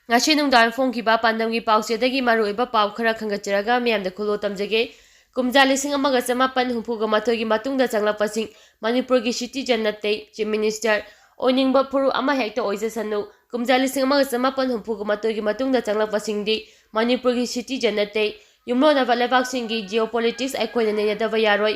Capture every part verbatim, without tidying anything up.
ꯉꯁꯤ ꯅꯨꯡꯗꯥꯡ ꯐꯣꯡꯈꯤꯕ ꯄꯥꯟꯗꯝꯒꯤ ꯄꯥꯎꯆꯦꯗꯒꯤ ꯃꯔꯨꯑꯣꯏꯕ ꯄꯥꯎ ꯈꯔ ꯈꯟꯒꯠꯆꯔꯒ ꯃꯤꯌꯥꯝꯗ ꯈꯨꯜꯂꯣ ꯇꯝꯖꯒꯦ꯫ ꯀꯨꯝꯖꯥ ꯂꯤꯁꯤꯡ ꯑꯃꯒ ꯆꯃꯥꯄꯟ ꯍꯨꯝꯐꯨꯒ ꯃꯥꯊꯣꯏꯒꯤ ꯃꯇꯨꯡꯗ ꯆꯪꯂꯛꯄꯁꯤꯡ ꯃꯅꯤꯄꯨꯔꯒꯤ citizen ꯅꯠꯇꯦ, Chief Minister꯫ ꯑꯣꯏꯅꯤꯡꯕ ꯐꯨꯔꯨꯞ ꯑꯃ ꯍꯦꯛꯇ ꯑꯣꯏꯖꯁꯅꯨ꯫ ꯀꯨꯝꯖꯥ ꯂꯤꯁꯤꯡ ꯑꯃꯒ ꯆꯃꯥꯄꯟ ꯍꯨꯝꯐꯨꯒ ꯃꯥꯊꯣꯏꯒꯤ ꯃꯇꯨꯡꯗ ꯆꯪꯂꯛꯄꯁꯤꯡꯗꯤ ꯃꯅꯤꯄꯨꯔꯒꯤ citizen ꯅꯠꯇꯦ꯫ ꯌꯨꯝꯂꯣꯟꯅꯕ ꯂꯩꯕꯥꯛꯁꯤꯡꯒꯤ geopolitics ꯑꯩꯈꯣꯏꯅ ꯅꯩꯅꯗꯕ ꯌꯥꯔꯣꯏ꯫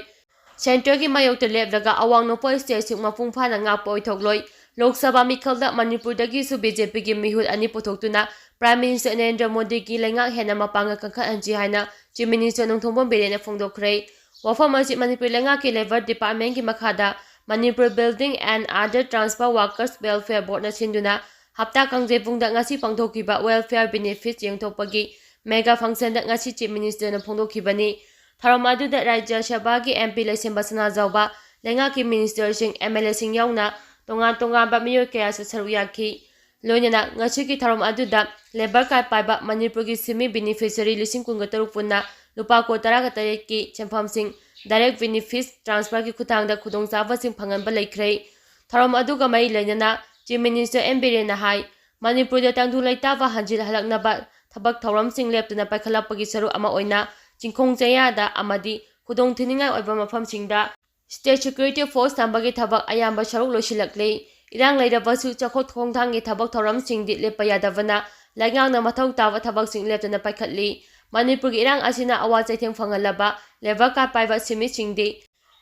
Centreꯒꯤ ꯃꯥꯌꯣꯛꯇ ꯂꯦꯞꯂꯒ ꯑꯋꯥꯡ ꯅꯣꯡꯄꯣꯛ stateꯁꯤꯡ ꯃꯄꯨꯡ ꯐꯥꯅ ꯉꯥꯛꯄ ꯑꯣꯏꯊꯣꯛꯂꯣꯏ꯫ ꯂꯣꯛ ꯁꯚꯥ ꯃꯤꯈꯜꯗ ꯃꯅꯤꯄꯨꯔꯗꯒꯤꯁꯨ BJPꯒꯤ ꯃꯤꯍꯨꯠ ꯑꯅꯤ ꯄꯨꯊꯣꯛꯇꯨꯅ Prime Minister ꯅꯔꯦꯟꯗ꯭ꯔ ꯃꯣꯗꯤꯒꯤ ꯂꯩꯉꯥꯛ ꯍꯦꯟꯅ ꯃꯄꯥꯡꯒꯜ ꯀꯟꯈꯠꯍꯟꯁꯤ ꯍꯥꯏꯅ Chief Minister ꯅꯣꯡꯊꯣꯝꯕꯝ ꯕꯤꯔꯦꯟꯅ ꯐꯣꯡꯗꯣꯛꯈ꯭ꯔꯦ꯫ ꯋꯥꯐꯝ ꯑꯁꯤ ꯃꯅꯤꯄꯨꯔ ꯂꯩꯉꯥꯛꯀꯤ Labour Departmentꯀꯤ ꯃꯈꯥꯗ Manipur Building and Other Transfer Workers Welfare Boardꯅ ꯁꯤꯟꯗꯨꯅ ꯍꯞꯇꯥ ꯀꯥꯡꯖꯩꯕꯨꯡꯗ ꯉꯁꯤ ꯄꯥꯡꯊꯣꯛꯈꯤꯕ welfare benefits ꯌꯦꯡꯊꯣꯛꯄꯒꯤ mega functionꯗ ꯉꯁꯤ Chief Ministerꯅ ꯐꯣꯡꯗꯣꯛꯈꯤꯕꯅꯤ꯫ ꯊꯧꯔꯝ ꯑꯗꯨꯗ ꯔꯥꯖ꯭ꯌ ꯁꯚꯥꯒꯤ MP ꯂꯩꯁꯦꯝꯕ ꯁꯅꯥꯖꯥꯎꯕ, ꯂꯩꯉꯥꯛꯀꯤ ministerꯁꯤꯡ, MLAꯁꯤꯡ ꯌꯥꯎꯅ ꯇꯣꯉꯥꯟ ꯇꯣꯉꯥꯟꯕ ꯃꯤꯑꯣꯏ ꯀꯌꯥꯁꯨ ꯁꯔꯨꯛ ꯌꯥꯈꯤ꯫ ꯂꯣꯏꯅꯅ ꯉꯁꯤꯒꯤ ꯊꯧꯔꯝ ꯑꯗꯨꯗ Labour Card ꯄꯥꯏꯕ ꯃꯅꯤꯄꯨꯔꯒꯤ ꯁꯤꯟꯃꯤ beneficiary ꯂꯤꯁꯤꯡ ꯀꯨꯟꯒ ꯇꯔꯨꯛ ꯄꯨꯟꯅ ꯂꯨꯄꯥ ꯀ꯭ꯔꯣꯔ ꯇꯔꯥꯒ ꯇꯔꯦꯠꯀꯤ ꯁꯦꯟꯐꯝꯁꯤꯡ direct benefits transferꯒꯤ ꯈꯨꯠꯊꯥꯡꯗ ꯈꯨꯗꯣꯡꯆꯥꯕꯁꯤꯡ ꯐꯪꯍꯟꯕ ꯂꯩꯈ꯭ꯔꯦ꯫ ꯊꯧꯔꯝ ꯑꯗꯨꯒ ꯃꯔꯤ ꯂꯩꯅꯅ Chief Minister ꯑꯦꯟ ꯕꯤꯔꯦꯟꯅ ꯍꯥꯏ, ꯃꯅꯤꯄꯨꯔꯗ ꯇꯪꯗꯨ ꯂꯩꯇꯥꯕ ꯍꯟꯖꯤꯜꯍꯜꯂꯛꯅꯕ ꯊꯕꯛ ꯊꯧꯔꯝꯁꯤꯡ ꯂꯦꯞꯇꯅ ꯄꯥꯏꯈꯠꯂꯛꯄꯒꯤ ꯁꯔꯨꯛ ꯑꯃ ꯑꯣꯏꯅ ꯆꯤꯡꯈꯣꯡ ꯆꯌꯥꯗ ꯑꯃꯗꯤ ꯈꯨꯗꯣꯡꯊꯤꯅꯤꯡꯉꯥꯏ ꯑꯣꯏꯕ ꯃꯐꯝꯁꯤꯡꯗ state security force ꯊꯝꯕꯒꯤ ꯊꯕꯛ ꯑꯌꯥꯝꯕ ꯁꯔꯨꯛ ꯂꯣꯏꯁꯤꯜꯂꯛꯂꯦ꯫ ꯏꯔꯥꯡ ꯂꯩꯔꯕꯁꯨ ꯆꯥꯎꯈꯠ ꯈꯣꯡꯊꯥꯡꯒꯤ ꯊꯕꯛ ꯊꯧꯔꯝꯁꯤꯡꯗꯤ ꯂꯦꯞꯄ ꯌꯥꯗꯕꯅ ꯂꯩꯉꯥꯛꯅ ꯃꯊꯧ ꯇꯥꯕ ꯊꯕꯛꯁꯤꯡ ꯂꯦꯞꯇꯅ ꯄꯥꯏꯈꯠꯂꯤ꯫ ꯃꯅꯤꯄꯨꯔꯒꯤ ꯏꯔꯥꯡ ꯑꯁꯤꯅ ꯑꯋꯥ ꯆꯩꯊꯦꯡ ꯐꯪꯍꯜꯂꯕ Labour Card ꯄꯥꯏꯕ ꯁꯤꯟꯃꯤꯁꯤꯡꯗꯤ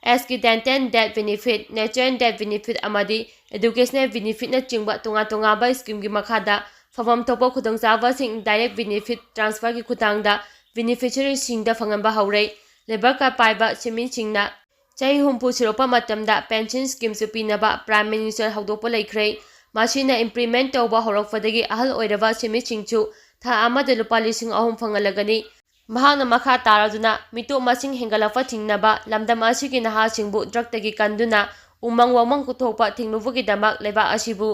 ꯑꯦꯁꯀꯤ death and death benefit, natural death benefit ꯑꯃꯗꯤ educational benefitꯅꯆꯤꯡꯕ ꯇꯣꯉꯥꯟ ꯇꯣꯉꯥꯟꯕ schemeꯒꯤ ꯃꯈꯥꯗ ꯐꯪꯐꯝ ꯊꯣꯛꯄ ꯈꯨꯗꯣꯡꯆꯥꯕꯁꯤꯡ direct benefit transferꯒꯤ ꯈꯨꯠꯊꯥꯡꯗ beneficiaryꯁꯤꯡꯗ ꯐꯪꯍꯟꯕ ꯍꯧꯔꯦ꯫ Labour Card ꯄꯥꯏꯕ ꯁꯤꯟꯃꯤꯁꯤꯡꯅ ꯆꯍꯤ ꯍꯨꯝꯐꯨ ꯁꯨꯔꯛꯄ ꯃꯇꯝꯗ pension schemeꯁꯨ ꯄꯤꯅꯕ Prime Minister ꯍꯧꯗꯣꯛꯄ ꯂꯩꯈ꯭ꯔꯦ꯫ ꯃꯁꯤꯅ implement ꯇꯧꯕ ꯍꯧꯔꯛꯄꯗꯒꯤ ꯑꯍꯜ ꯑꯣꯏꯔꯕ ꯁꯤꯟꯃꯤꯁꯤꯡꯁꯨ ꯊꯥ ꯑꯃꯗ ꯂꯨꯄꯥ ꯂꯤꯁꯤꯡ ꯑꯍꯨꯝ ꯐꯪꯍꯜꯂꯒꯅꯤ꯫ ꯃꯍꯥꯛꯅ ꯃꯈꯥ ꯇꯥꯔꯗꯨꯅ ꯃꯤꯇꯣꯞ ꯃꯁꯤꯡ ꯍꯦꯟꯒꯠꯂꯛꯄ ꯊꯤꯡꯅꯕ ꯂꯝꯗꯝ ꯑꯁꯤꯒꯤ ꯅꯍꯥꯁꯤꯡꯕꯨ drugꯇꯒꯤ ꯀꯟꯗꯨꯅ ꯎꯃꯪ ꯋꯥꯃꯪ ꯀꯣꯛꯊꯣꯛꯄ ꯊꯤꯡꯅꯕꯒꯤꯗꯃꯛ ꯂꯩꯕꯥꯛ ꯑꯁꯤꯕꯨ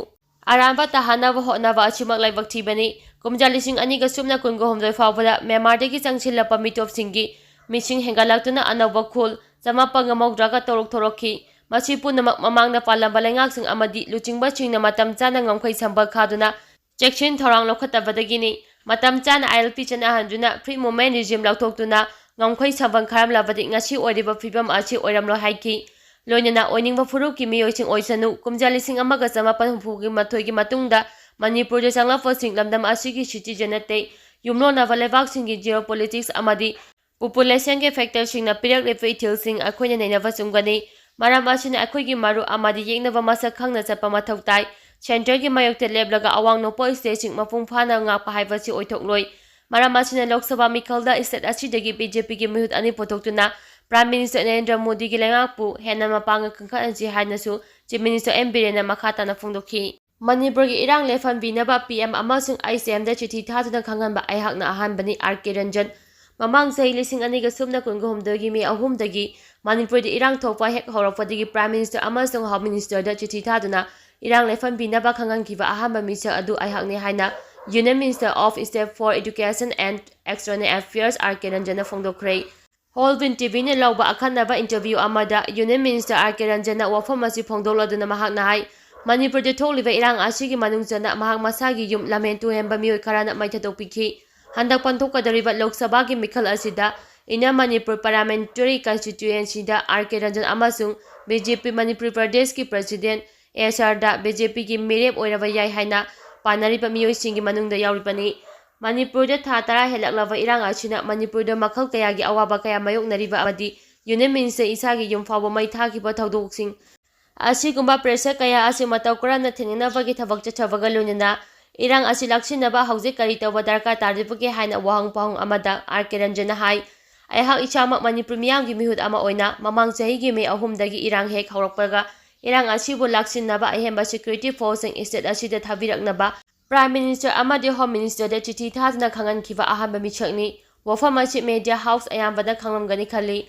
ꯑꯔꯥꯟꯕ ꯇꯥꯍꯟꯅꯕ ꯍꯣꯠꯅꯕ ꯑꯁꯤꯃꯛ ꯂꯥꯏꯕꯛ ꯊꯤꯕꯅꯤ꯫ ꯀꯨꯝꯖꯥ ꯂꯤꯁꯤꯡ ꯑꯅꯤꯒ ꯁꯨꯞꯅ ꯀꯨꯟꯒ ꯍꯨꯝꯗꯣꯏ ꯐꯥꯎꯕꯗ ꯃ꯭ꯌꯥꯟꯃꯥꯔꯗꯒꯤ ꯆꯪꯁꯤꯜꯂꯛꯄ ꯃꯤꯇꯣꯞꯁꯤꯡꯒꯤ ꯃꯤꯁꯤꯡ ꯍꯦꯟꯒꯠꯂꯛꯇꯨꯅ ꯑꯅꯧꯕ ꯈꯨꯜ ꯆꯃꯥꯄꯟꯒ ꯃꯧꯗ꯭ꯔꯥꯒ ꯇꯔꯨꯛ ꯊꯣꯔꯛꯈꯤ꯫ ꯃꯁꯤ ꯄꯨꯝꯅꯃꯛ ꯃꯃꯥꯡꯗ ꯄꯥꯜꯂꯝꯕ ꯂꯩꯉꯥꯛꯁꯤꯡ ꯑꯃꯗꯤ ꯂꯨꯆꯤꯡꯕꯁꯤꯡꯅ ꯃꯇꯝ ꯆꯥꯅ ꯉꯝꯈꯩ ꯁꯝꯕꯜ ꯈꯥꯗꯨꯅ ꯆꯦꯛꯁꯤꯟ ꯊꯧꯔꯥꯡ ꯂꯧꯈꯠꯇꯕꯗꯒꯤꯅꯤ꯫ ꯃꯇꯝ ꯆꯥꯅ ILP ꯆꯠꯅꯍꯟꯗꯨꯅ Free Movement Regime ꯂꯧꯊꯣꯛꯇꯨꯅ ꯉꯝꯈꯩ ꯁꯝꯕꯟ ꯈꯔꯝꯂꯕꯗꯤ ꯉꯁꯤ ꯑꯣꯏꯔꯤꯕ ꯐꯤꯕꯝ ꯑꯁꯤ ꯑꯣꯏꯔꯝꯂꯣꯏ ꯍꯥꯏꯈꯤ꯫ ꯂꯣꯏꯅꯅ ꯑꯣꯏꯅꯤꯡꯕ ꯐꯨꯔꯨꯞꯀꯤ ꯃꯤꯑꯣꯏꯁꯤꯡ ꯑꯣꯏꯁꯅꯨ, ꯀꯨꯝꯖꯥ ꯂꯤꯁꯤꯡ ꯑꯃꯒ ꯆꯃꯥꯄꯟ ꯍꯨꯝꯐꯨꯒꯤ ꯃꯥꯊꯣꯏꯒꯤ ꯃꯇꯨꯡꯗ ꯃꯅꯤꯄꯨꯔꯗ ꯆꯪꯂꯛꯄꯁꯤꯡ ꯂꯝꯗꯝ ꯑꯁꯤꯒꯤ citizen ꯅꯠꯇꯦ, ꯌꯨꯝꯂꯣꯟꯅꯕ ꯂꯩꯕꯥꯛꯁꯤꯡꯒꯤ geopolitics ꯑꯃꯗꯤ population ꯒꯤ factor ꯁꯤꯡꯅ ꯄꯤꯔꯛꯂꯤꯕ ꯏꯊꯤꯜꯁꯤꯡ ꯑꯩꯈꯣꯏꯅ ꯅꯩꯅꯕ ꯆꯨꯝꯒꯅꯤ꯫ ꯃꯔꯝ ꯑꯁꯤꯅ ꯑꯩꯈꯣꯏꯒꯤ ꯃꯔꯨꯞ ꯑꯃꯗꯤ ꯌꯦꯛꯅꯕ ꯃꯁꯛ ꯈꯪꯅ ꯆꯠꯄ ꯃꯊꯧ ꯇꯥꯏ꯫ Centre ꯒꯤ ꯃꯥꯌꯣꯛꯇ ꯂꯦꯞꯂꯒ ꯑꯋꯥꯡ ꯅꯣꯡꯄꯣꯛ state ꯁꯤꯡ ꯃꯄꯨꯡ ꯐꯥꯅ ꯉꯥꯛꯄ ꯍꯥꯏꯕꯁꯤ ꯑꯣꯏꯊꯣꯛꯂꯣꯏ꯫ ꯃꯔꯝ ꯑꯁꯤꯅ ꯂꯣꯛ ꯁꯚꯥ ꯃꯤꯈꯜꯗ state ꯑꯁꯤꯗꯒꯤ BJP ꯒꯤ ꯃꯤꯍꯨꯠ ꯑꯅꯤ ꯄꯨꯊꯣꯛꯇꯨꯅ Prime Minister ꯅꯔꯦꯟꯗ꯭ꯔ ꯃꯣꯗꯤꯒꯤ ꯂꯩꯉꯥꯛꯄꯨ ꯍꯦꯟꯅ ꯃꯄꯥꯡꯒꯜ ꯀꯟꯈꯠꯍꯟꯁꯤ ꯍꯥꯏꯅꯁꯨ Chief Minister ꯑꯦꯟ ꯕꯤꯔꯦꯟꯅ ꯃꯈꯥ ꯇꯥꯅ ꯐꯣꯡꯗꯣꯛꯈꯤ꯫ ꯃꯅꯤꯄꯨꯔꯒꯤ ꯏꯔꯥꯡ ꯂꯦꯞꯍꯟꯕꯤꯅꯕ PM ꯑꯃꯁꯨꯡ ICM ꯗ ꯆꯤꯊꯤ ꯊꯥꯗꯨꯅ ꯈꯪꯍꯟꯕ ꯑꯩꯍꯥꯛꯅ ꯑꯍꯥꯟꯕꯅꯤ, ꯑꯥꯔ ꯀꯦ ꯔꯟꯖꯟ꯫ ꯃꯃꯥꯡ ꯆꯍꯤ ꯂꯤꯁꯤꯡ ꯑꯅꯤꯒ ꯁꯨꯞꯅ ꯀꯨꯟꯒ ꯍꯨꯝꯗꯣꯏꯒꯤ ꯃꯦ ꯑꯍꯨꯝꯗꯒꯤ ꯃꯅꯤꯄꯨꯔꯗ ꯏꯔꯥꯡ ꯊꯣꯛꯄ ꯍꯦꯛ ꯍꯧꯔꯛꯄꯗꯒꯤ Prime Minister ꯑꯃꯁꯨꯡ Home Minister ꯗ ꯆꯤꯊꯤ ꯊꯥꯗꯨꯅ ꯏꯔꯥꯡ ꯂꯦꯞꯍꯟꯕꯤꯅꯕ ꯈꯪꯍꯟꯈꯤꯕ ꯑꯍꯥꯟꯕ ꯃꯤꯁꯛ ꯑꯗꯨ ꯑꯩꯍꯥꯛꯅꯤ ꯍꯥꯏꯅ Union Minister of State for Education and External Affairs R K ꯔꯟꯖꯟꯅ ꯐꯣꯡꯗꯣꯛꯈ꯭ꯔꯦ꯫ Hall Bin ꯇꯤꯚꯤꯅ ꯂꯧꯕ ꯑꯈꯟꯅꯕ interview ꯑꯃꯗ Union Minister ꯑꯥꯔ ꯀꯦ ꯔꯟꯖꯟꯅ ꯋꯥꯐꯝ ꯑꯁꯤ ꯐꯣꯡꯗꯣꯛꯂꯗꯨꯅ ꯃꯍꯥꯛꯅ ꯍꯥꯏ, ꯃꯅꯤꯄꯨꯔꯗ ꯊꯣꯛꯂꯤꯕ ꯏꯔꯥꯡ ꯑꯁꯤꯒꯤ ꯃꯅꯨꯡ ꯆꯟꯅ ꯃꯍꯥꯛ ꯃꯁꯥꯒꯤ ꯌꯨꯝ ꯂꯝꯍꯦꯟ ꯇꯨꯍꯦꯟꯕ ꯃꯤꯑꯣꯏ ꯈꯔꯅ ꯃꯩ ꯊꯥꯗꯣꯛꯄꯤꯈꯤ꯫ ꯍꯟꯗꯛ ꯄꯥꯡꯊꯣꯛꯀꯗꯧꯔꯤꯕ ꯂꯣꯛ ꯁꯚꯥꯒꯤ ꯃꯤꯈꯜ ꯑꯁꯤꯗ Inner Manipur Parliamentary Constituency ꯗ ꯑꯥꯔ ꯀꯦ ꯔꯟꯖꯟ ꯑꯃꯁꯨꯡ BJP ꯃꯅꯤꯄꯨꯔ ꯄ꯭ꯔꯗꯦꯁꯀꯤ President ꯑꯦꯁ ꯑꯥꯔꯗ BJP ꯒꯤ ꯃꯤꯔꯦꯞ ꯑꯣꯏꯔꯕ ꯌꯥꯏ ꯍꯥꯏꯅ ꯄꯥꯅꯔꯤꯕ ꯃꯤꯑꯣꯏꯁꯤꯡꯒꯤ ꯃꯅꯨꯡꯗ ꯌꯥꯎꯔꯤꯕꯅꯤ꯫ ꯃꯅꯤꯄꯨꯔꯗ ꯊꯥ ꯇꯔꯥ ꯍꯦꯜꯂꯛꯂꯕ ꯏꯔꯥꯡ ꯑꯁꯤꯅ ꯃꯅꯤꯄꯨꯔꯗ ꯃꯈꯜ ꯀꯌꯥꯒꯤ ꯑꯋꯥꯕ ꯀꯌꯥ ꯃꯥꯌꯣꯛꯅꯔꯤꯕ ꯑꯃꯗꯤ Union Minister ꯏꯁꯥꯒꯤ ꯌꯨꯝ ꯐꯥꯎꯕ ꯃꯩ ꯊꯥꯈꯤꯕ ꯊꯧꯗꯣꯛꯁꯤꯡ ꯑꯁꯤꯒꯨꯝꯕ pressure ꯀꯌꯥ ꯑꯁꯤ ꯃꯇꯧ ꯀꯔꯝꯅ ꯊꯦꯡꯅꯅꯕꯒꯤ ꯊꯕꯛ ꯆꯠꯊꯕꯒ ꯂꯣꯏꯅꯅ ꯏꯔꯥꯡ ꯑꯁꯤ ꯂꯥꯛꯁꯤꯟꯅꯕ ꯍꯧꯖꯤꯛ ꯀꯔꯤ ꯇꯧꯕ ꯗꯔꯀꯥꯔ ꯇꯥꯔꯤꯕꯒꯦ ꯍꯥꯏꯅ ꯋꯥꯍꯪ ꯄꯥꯎꯍꯪ ꯑꯃꯗ ꯑꯥꯔ ꯀꯦ ꯔꯟꯖꯟꯅ ꯍꯥꯏ, ꯑꯩꯍꯥꯛ ꯏꯁꯥꯃꯛ ꯃꯅꯤꯄꯨꯔ ꯃꯤꯌꯥꯝꯒꯤ ꯃꯤꯍꯨꯠ ꯑꯃ ꯑꯣꯏꯅ ꯃꯃꯥꯡ ꯆꯍꯤꯒꯤ ꯃꯦ ꯑꯍꯨꯝꯗꯒꯤ ꯏꯔꯥꯡ ꯍꯦꯛ ꯍꯧꯔꯛꯄꯒ ꯏꯔꯥꯡ ꯑꯁꯤꯕꯨ ꯂꯥꯛꯁꯤꯟꯅꯕ ꯑꯍꯦꯟꯕ security force ꯁꯤꯡ state ꯑꯁꯤꯗ ꯊꯥꯕꯤꯔꯛꯅꯕ Prime Minister ꯑꯃꯗꯤ Home Minister ꯗ ꯆꯤꯊꯤ ꯊꯥꯗꯨꯅ ꯈꯪꯍꯟꯈꯤꯕ ꯑꯍꯥꯟꯕ ꯃꯤꯁꯛꯅꯤ꯫ ꯋꯥꯐꯝ ꯑꯁꯤ media house ꯑꯌꯥꯝꯕꯅ ꯈꯪꯂꯝꯒꯅꯤ ꯈꯜꯂꯤ꯫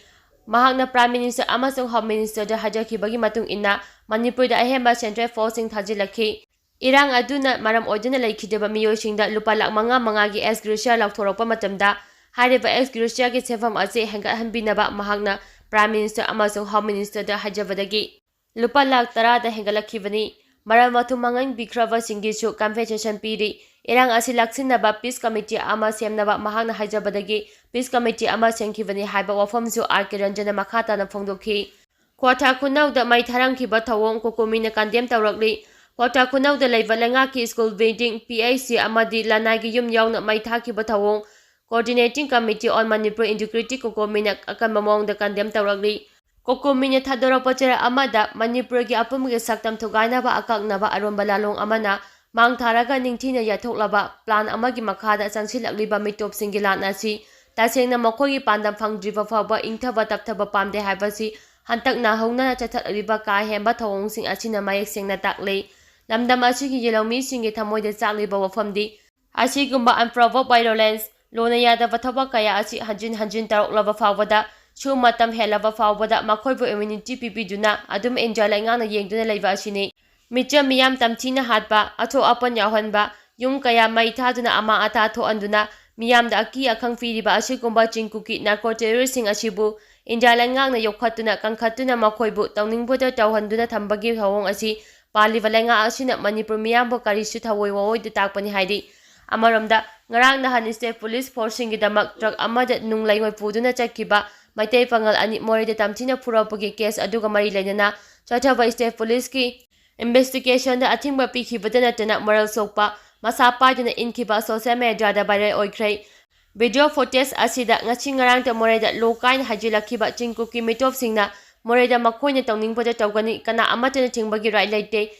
ꯃꯍꯥꯛꯅ Prime Minister ꯑꯃꯁꯨꯡ Home Minister ꯗ ꯍꯥꯏꯖꯈꯤꯕꯒꯤ ꯃꯇꯨꯡ ꯏꯟꯅ ꯃꯅꯤꯄꯨꯔꯗ ꯑꯍꯦꯟꯕ central force ꯁꯤꯡ ꯊꯥꯖꯤꯜꯂꯛꯈꯤ꯫ ꯏꯔꯥꯡ ꯑꯗꯨꯅ ꯃꯔꯝ ꯑꯣꯏꯗꯨꯅ ꯂꯩꯈꯤꯗꯕ ꯃꯤꯑꯣꯏꯁꯤꯡꯗ ꯂꯨꯄꯥ ꯂꯥꯈ ꯃꯉꯥ ꯃꯉꯥꯒꯤ ex gratia ꯂꯥꯎꯊꯣꯔꯛꯄ ꯃꯇꯝꯗ ꯍꯥꯏꯔꯤꯕ ex gratia ꯒꯤ ꯁꯦꯟꯐꯝ ꯑꯁꯤ ꯍꯦꯟꯒꯠꯍꯟꯕꯤꯅꯕ ꯃꯍꯥꯛꯅ Prime Minister ꯑꯃꯁꯨꯡ Home Minister ꯗ ꯍꯥꯏꯖꯕꯗꯒꯤ ꯂꯨꯄꯥ ꯂꯥꯈ ꯇꯔꯥꯗ ꯍꯦꯟꯒꯠꯂꯛꯈꯤꯕꯅꯤ꯫ ꯃꯔꯜ ꯃꯊꯨꯝ ꯃꯥꯡꯍꯟꯕꯤꯈ꯭ꯔꯕꯁꯤꯡꯒꯤꯁꯨ compensation ꯄꯤꯔꯤ꯫ ꯏꯔꯥꯡ ꯑꯁꯤ ꯂꯥꯛꯁꯤꯟꯅꯕ peace committee ꯑꯃ ꯁꯦꯝꯅꯕ ꯃꯍꯥꯛꯅ ꯍꯥꯏꯖꯕꯗꯒꯤ peace committee ꯑꯃ ꯁꯦꯝꯈꯤꯕꯅꯤ ꯍꯥꯏꯕ ꯋꯥꯐꯝꯁꯨ ꯑꯥꯔ ꯀꯦ ꯔꯟꯖꯟꯅ ꯃꯈꯥ ꯇꯥꯅ ꯐꯣꯡꯗꯣꯛꯈꯤ꯫ ꯀ꯭ꯋꯥꯊꯥ ꯈꯨꯅꯧꯗ ꯃꯩ ꯊꯥꯔꯝꯈꯤꯕ ꯊꯧꯑꯣꯡ ꯀꯣꯀꯣꯃꯤꯅ condemn ꯇꯧꯔꯛꯂꯤ꯫ ꯀ꯭ꯋꯥꯊꯥ ꯈꯨꯅꯧꯗ ꯂꯩꯕ ꯂꯩꯉꯥꯛꯀꯤ school building, P H C ꯑꯃꯗꯤ ꯂꯅꯥꯏꯒꯤ ꯌꯨꯝ ꯌꯥꯎꯅ ꯃꯩ ꯊꯥꯈꯤꯕ ꯊꯧꯑꯣꯡ Coordinating Committee on Manipur Integrity, ꯀꯣꯀꯣꯃꯤꯅ ꯑꯀꯟꯕ ꯃꯑꯣꯡꯗ condemn ꯇꯧꯔꯛꯂꯤ꯫ ꯀꯣꯀꯣꯃꯤꯅ ꯊꯥꯗꯣꯔꯛꯄ ꯆꯦꯔꯣꯜ ꯑꯃꯗ ꯃꯅꯤꯄꯨꯔꯒꯤ ꯑꯄꯨꯟꯕꯒꯤ ꯁꯛꯇꯝ ꯊꯨꯒꯥꯏꯅꯕ ꯑꯀꯛꯅꯕ ꯑꯔꯣꯟꯕ ꯂꯥꯂꯣꯡ ꯑꯃꯅ ꯃꯥꯡ ꯊꯥꯔꯒ ꯅꯤꯡꯊꯤꯅ ꯌꯥꯊꯣꯛꯂꯕ plan ꯑꯃꯒꯤ ꯃꯈꯥꯗ ꯆꯪꯁꯤꯜꯂꯛꯂꯤꯕ ꯃꯤꯇꯣꯞꯁꯤꯡꯒꯤ ꯂꯥꯟ ꯑꯁꯤ ꯇꯁꯦꯡꯅ ꯃꯈꯣꯏꯒꯤ ꯄꯥꯟꯗꯝ ꯐꯪꯗ꯭ꯔꯤꯕ ꯐꯥꯎꯕ ꯏꯪꯊꯕ ꯇꯞꯊꯕ ꯄꯥꯝꯗꯦ ꯍꯥꯏꯕꯁꯤ ꯍꯟꯇꯛ ꯅꯧꯍꯧꯅꯅ ꯆꯠꯊꯔꯛꯂꯤꯕ ꯀꯥ ꯍꯦꯟꯕ ꯊꯧꯑꯣꯡꯁꯤꯡ ꯑꯁꯤꯅ ꯃꯌꯦꯛ ꯁꯦꯡꯅ ꯇꯥꯛꯂꯤ꯫ ꯂꯝꯗꯝ ꯑꯁꯤꯒꯤ ꯌꯦꯜꯍꯧꯃꯤꯁꯤꯡꯒꯤ ꯊꯃꯣꯏꯗ ꯆꯥꯛꯂꯤꯕ ꯋꯥꯐꯝꯗꯤ ꯑꯁꯤꯒꯨꯝꯕ unprovoked violence, ꯂꯣꯟꯅ ꯌꯥꯗꯕ ꯊꯕꯛ ꯀꯌꯥ ꯑꯁꯤ ꯍꯟꯖꯤꯟ ꯍꯟꯖꯤꯟ ꯇꯧꯔꯛꯂꯕ ꯐꯥꯎꯕꯗ, ꯁꯨꯝ ꯃꯇꯝ ꯍꯦꯜꯂꯕ ꯐꯥꯎꯕꯗ ꯃꯈꯣꯏꯕꯨ immunity ꯄꯤꯕꯤꯗꯨꯅ ꯑꯗꯨꯝ ꯏꯟꯗꯤꯌꯥ ꯂꯩꯉꯥꯛꯅ ꯌꯦꯡꯗꯨꯅ ꯂꯩꯕ ꯑꯁꯤꯅꯤ꯫ ꯃꯤꯆꯝ ꯃꯤꯌꯥꯝ ꯇꯝꯊꯤꯅ ꯍꯥꯠꯄ, ꯑꯊꯣꯛ ꯑꯄꯟ ꯌꯥꯎꯍꯟꯕ, ꯌꯨꯝ ꯀꯌꯥ ꯃꯩ ꯊꯥꯗꯨꯅ ꯑꯃꯥꯡ ꯑꯇꯥ ꯊꯣꯛꯍꯟꯗꯨꯅ ꯃꯤꯌꯥꯝꯗ ꯑꯀꯤ ꯑꯈꯪ ꯄꯤꯔꯤꯕ ꯑꯁꯤꯒꯨꯝꯕ ꯆꯤꯡ ꯀꯨꯀꯤ narco terroristꯁꯤꯡ ꯑꯁꯤꯕꯨ ꯏꯟꯗꯤꯌꯥ ꯂꯩꯉꯥꯛꯅ ꯌꯣꯛꯈꯠꯇꯨꯅ ꯀꯟꯈꯠꯇꯨꯅ ꯃꯈꯣꯏꯕꯨ ꯇꯧꯅꯤꯡꯕꯇ ꯇꯧꯍꯟꯗꯨꯅ ꯊꯝꯕꯒꯤ ꯊꯧꯑꯣꯡ ꯑꯁꯤ ꯄꯥꯜꯂꯤꯕ ꯂꯩꯉꯥꯛ ꯑꯁꯤꯅ ꯃꯅꯤꯄꯨꯔ ꯃꯤꯌꯥꯝꯕꯨ ꯀꯔꯤꯁꯨ ꯊꯑꯣꯏ ꯋꯥꯑꯣꯏꯗ ꯇꯥꯛꯄꯅꯤ ꯍꯥꯏꯔꯤ꯫ ꯑꯃꯔꯣꯝꯗ, ꯉꯔꯥꯡ ꯅꯍꯥꯟ state police forceꯁꯤꯡꯒꯤꯗꯃꯛ truck ꯑꯃꯗ ꯅꯨꯡ ꯂꯩꯉꯣꯏ ꯄꯨꯗꯨꯅ ꯆꯠꯈꯤꯕ ꯃꯩꯇꯩ ꯄꯥꯉꯜ ꯑꯅꯤ ꯃꯣꯔꯦꯗ ꯇꯝꯊꯤꯅ ꯐꯨꯔꯛꯄꯒꯤ case ꯑꯗꯨꯒ ꯃꯔꯤ ꯂꯩꯅꯅ ꯆꯠꯊꯕ state policeꯀꯤ investigationꯗ ꯑꯊꯤꯡꯕ ꯄꯤꯈꯤꯕꯇ ꯅꯠꯇꯅ ꯃꯔꯜ ꯁꯣꯛꯄ, ꯃꯁꯥ ꯄꯥꯏꯗꯨꯅ ꯏꯟꯈꯤꯕ social mediaꯗ viral ꯑꯣꯏꯈ꯭ꯔꯦ꯫ Video footage ꯑꯁꯤꯗ ꯉꯁꯤ ꯉꯔꯥꯡꯇ ꯃꯣꯔꯦꯗ ꯂꯣ ꯀꯥꯏꯅ ꯍꯥꯏꯖꯤꯜꯂꯛꯈꯤꯕ ꯆꯤꯡ ꯀꯨꯀꯤ ꯃꯤꯇꯣꯞꯁꯤꯡꯅ ꯃꯣꯔꯦꯗ ꯃꯈꯣꯏꯅ ꯇꯧꯅꯤꯡꯕꯗ ꯇꯧꯒꯅꯤ, ꯀꯅꯥ ꯑꯃꯠꯇꯅ ꯊꯤꯡꯕꯒꯤ right ꯂꯩꯇꯦ,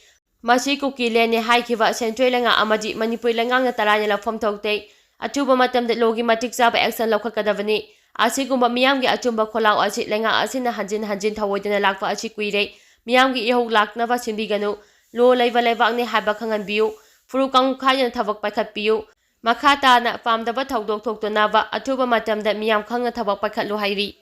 ꯃꯁꯤ ꯀꯨꯀꯤ landꯅꯤ ꯍꯥꯏꯈꯤꯕ central ꯂꯩꯉꯥꯛ ꯑꯃꯗꯤ ꯃꯅꯤꯄꯨꯔꯤ ꯂꯩꯉꯥꯛꯅ ꯇꯔꯥꯏꯅ ꯂꯧꯐꯝ ꯊꯣꯛꯇꯦ꯫ ꯑꯊꯨꯕ ꯃꯇꯝꯗ lawꯒꯤ ꯃꯇꯤꯛ ꯆꯥꯕ action ꯂꯧꯈꯠꯀꯗꯕꯅꯤ꯫ ꯑꯁꯤꯒꯨꯝꯕ ꯃꯤꯌꯥꯝꯒꯤ ꯑꯆꯨꯝꯕ ꯈꯣꯜꯂꯥꯎ ꯑꯁꯤ ꯂꯩꯉꯥꯛ ꯑꯁꯤꯅ ꯍꯟꯖꯤꯟ ꯍꯟꯖꯤꯟ ꯊꯧꯑꯣꯏꯗꯅ ꯂꯥꯛꯄ ꯑꯁꯤ ꯀꯨꯏꯔꯦ꯫ ꯃꯤꯌꯥꯝꯒꯤ ꯏꯍꯧ ꯂꯥꯛꯅꯕ ꯁꯤꯟꯕꯤꯒꯅꯨ꯫ Law ꯂꯩꯕ ꯂꯩꯕꯥꯛꯅꯤ ꯍꯥꯏꯕ ꯈꯪꯍꯟꯕꯤꯌꯨ꯫ ꯐꯨꯔꯨ ꯀꯥꯡꯂꯨꯞ ꯈꯥꯏꯗꯅ ꯊꯕꯛ ꯄꯥꯏꯈꯠꯄꯤꯌꯨ꯫ ꯃꯈꯥ ꯇꯥꯅ ꯄꯥꯝꯗꯕ ꯊꯧꯗꯣꯛ ꯊꯣꯛꯇꯅꯕ ꯑꯊꯨꯕ ꯃꯇꯝꯗ ꯃꯤꯌꯥꯝ ꯈꯪꯅ ꯊꯕꯛ ꯄꯥꯏꯈꯠꯂꯨ ꯍꯥꯏꯔꯤ꯫